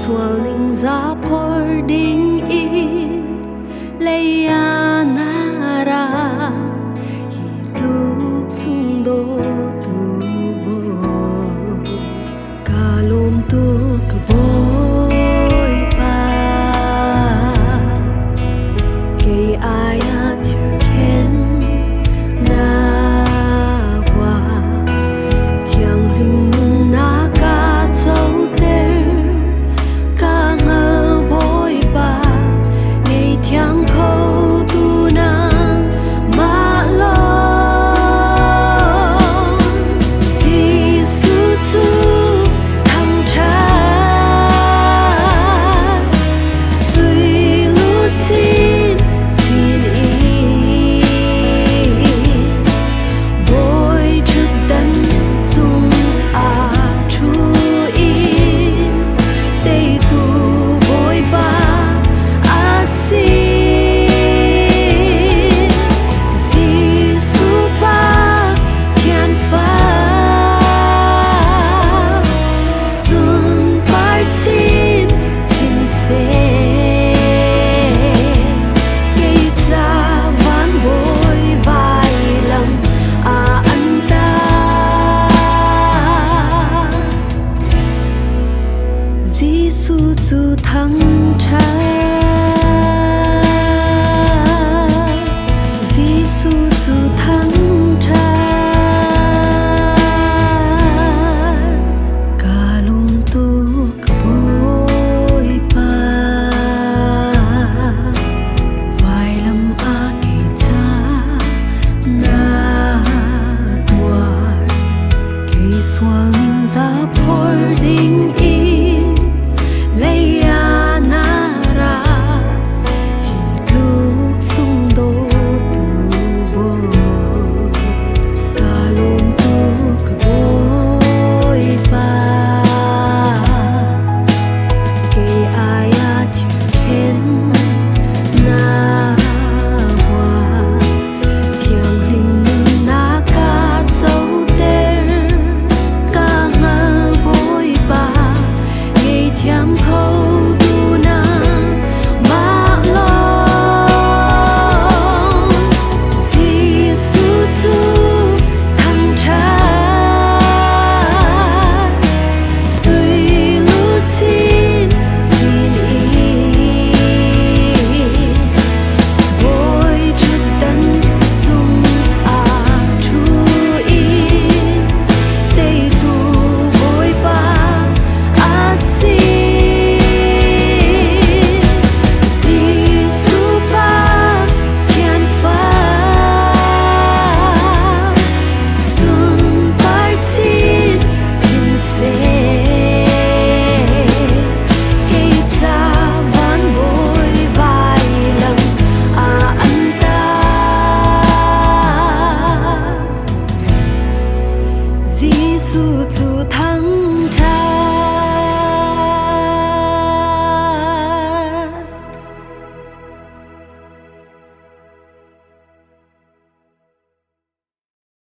Sual ning za phor ding in lei ah na ra. Hi tluk sung dawtu Bawi. Ka lawm tuk ka Bawipa. Kei ai ah thirkhen na hua. Thianghlim nunnak ka coter. Ka hngal Bawipa, ngei thiang kho tu nangmah lawng. Jesuh cu thangṭhat, sui luchin chin in Bawi ṭhutdan cung ah ṭhu in teitu Bawipa a si. Jesuh Pathian fa, sunpar chin chin seh. Kei ca van bawi vailam ah an tah. Jesuh cu thang